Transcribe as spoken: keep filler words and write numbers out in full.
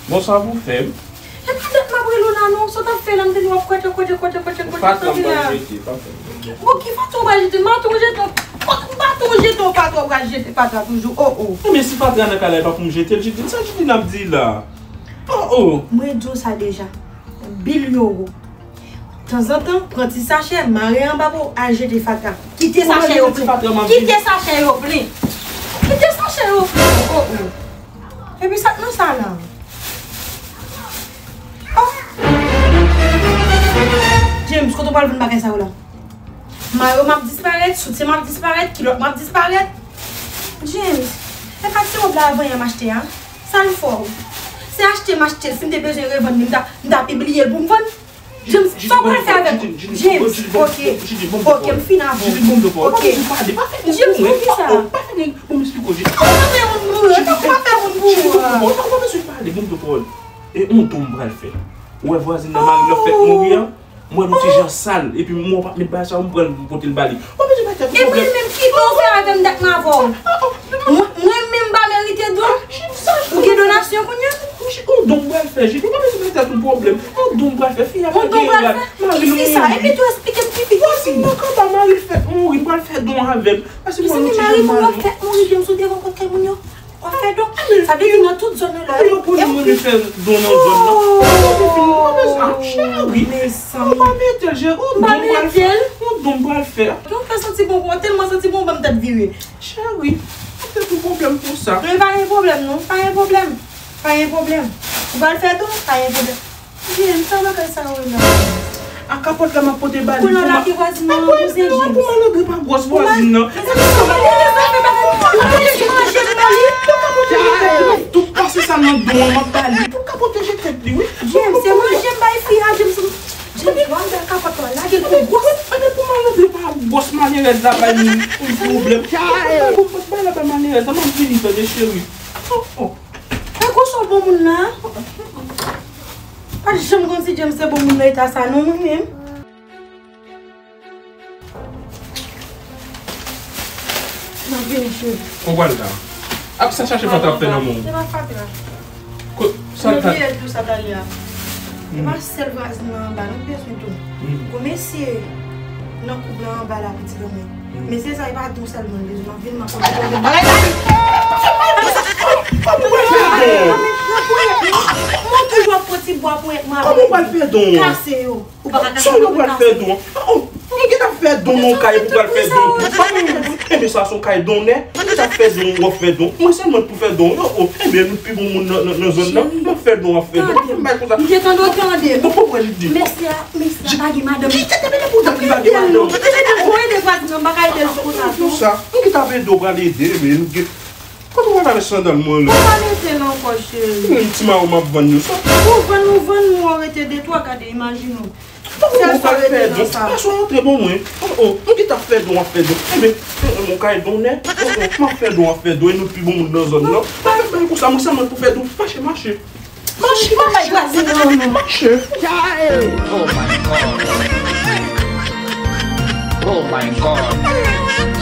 Bon, sa pou fè m. E pa dat m ap rele w la non, sa w t ap fè la, m te di w ap kwète, kwète, kwète, kwète, kwète, fatra m pral jete, pa fè m. Bon, ki fatra w pral jete? M pa tou jete, m pa tou jete yon fatra w pral jete fatra toujou, oh, oh. Ebyen, si fatra nan kay la, e pa pou m jete l, Jidine, sa Jidine ap di la? Oh, oh. Mwen di w sa deja. Bil yo wo. Tanzantan, pran ti sachè, mare anba po, al jete fatra. Kite sachè yo plen. Kite sachè yo plen. Kite sachè yo plen. Oh, oh. Epi sa k nan sa la? Oh. James, kote w pral vann bagay sa yo la? Mayo m ap disparèt, soutyen m ap disparèt, kilòt m ap disparèt. James, e pa ti wòb la avanyè m achte a? Sa l fè w? Se achte m achte l, si m te bezwen revann li, m ta, m ta pibliye l pou m vann. James, sa w pral fè avè m? James, ok, ok, m fin avè w. Ok. James, poukisa? Ou pa fè moun pou mwen, ou pa fè moun pou mwen, ou pa fè moun pou mwen. Ou pa bezwen pale, ban m de pawòl. E yon don m pral fè. Ou wè vwazin nan mari l ap fèt mouri an? M wè l yon ti jan sal, epi m wè w p ap met bagay sa yo, m pran l, m pote l ba li. Ou pa bezwen bay tèt ou pwoblèm. E mwen menm, ki don w fè avè m dat m avè w? Mwen, mwen menm m pa merite don? Ou gen donasyon kounye a? Yon don m pral fè, Jidine, ou pa bezwen bay tèt ou pwoblèm. Yon don m pral fè, fi a pa gen rad. Mari l mouri. Epi tou, esplike m ki fi. Vwazin nan anba mari l fèt mouri, m pral fè don avè l. Paske m wè l yon ti jan mal. Mezanmi, mari moun yo fèt mouri, James, ou te rankontre moun yo? W ap fè don. Sa vle di nan tout zòn nan la. Yo konnen mwen fè don nan zòn nan. Oh, cheri. Ou pa mete l, cheri. Ou don pral fè. Ou don pral fè. Ou fè santi bon, ou tèlman santi bon, ou ban m tèt vire. Cheri, ou tèt ou pwoblèm pou sa. Men pa gen pwoblèm non, pa gen pwoblèm. Pa gen pwoblèm. Ou pral fè don, pa gen pwoblèm. James, sa bagay sa yo la? A kapòt la m ap pote ba li. Kounye a la ki vwazin nan an poze, James? Pou malandren pa gwòs vwazin nan. Pou malandren pa gwòs vwazin nan. Tout pase sa nan don an m ap ba li. Pou l ka pwoteje tèt li, wi. James, se manje m bay fi a, James. James, va anba kapòt la, lage l pou gwòs. Ebyen pou malandren pa gwòs malerèz la bay moun pwoblèm. Pou bay la bay malerèz la, m ap vini tande cheri. Oh, oh. Fè kochon bon moun nan. Pa janm konn si James se bon moun nan eta sa non, mwen menm. M ap vini, cheri. Ou pral la. Ak sa chache fatra ap fè nan men w. Se pa fatra. Sa l ka. Mwen bliye tou sa talè a. Se pa sèl vwazin nan anba, nou bezwen tou. Gon mesye nan koub lan anba la, pitit an mwen. Men se sa, e pa don sèlman l bezwen, m ap vin, m ap konte bagay ba li. Mwen toujou ap pran ti bwa ponyèt mwen avè l. Kòman w pral fè don an? Kase yo. Ou pa ka kase yo, ou kase. Ou gentan fè don nan yon kay pou pral fè don. Enben sa se yon kay donè. Ou gentan fè don, w ap fè don. Mwen sèlman pou fè don. Oh, oh. Enben nou pi bon moun nan, nan, nan zòn nan. M ap fè don, w ap fè don. Pa fè m bay konsa. M te tande w tande. Bon, bon, mwen li di. Mesye a, mesye a pa gen madanm. Ki te te mete pou w tande li pa gen madanm? Ou te mete pou ede vwazin nan, m pa ka ede l sou konsa tou. Sa, m ki t ap ede w pral ede, men nou gen Kote w al avèk sandal mwen la? Ou pa mete l ankò, cheri. Menm ti mayo m ap vann yo sa. Ou vann, ou vann, ou rete de twa, gade, imajine w. Sèl sa w rete nan sa. Gason antre bon mwen. Oh, oh, nou ki t ap fè don, ap fè don. Enben, yon kay donè. Oh, oh, m ap fè don, ap fè don. E nou pi bon moun nan zòn nan. Pa fè bagay konsa, mwen sèlman pou fè don. Mache, mache. Mache, mache. Mache. Oh my God. Oh my God.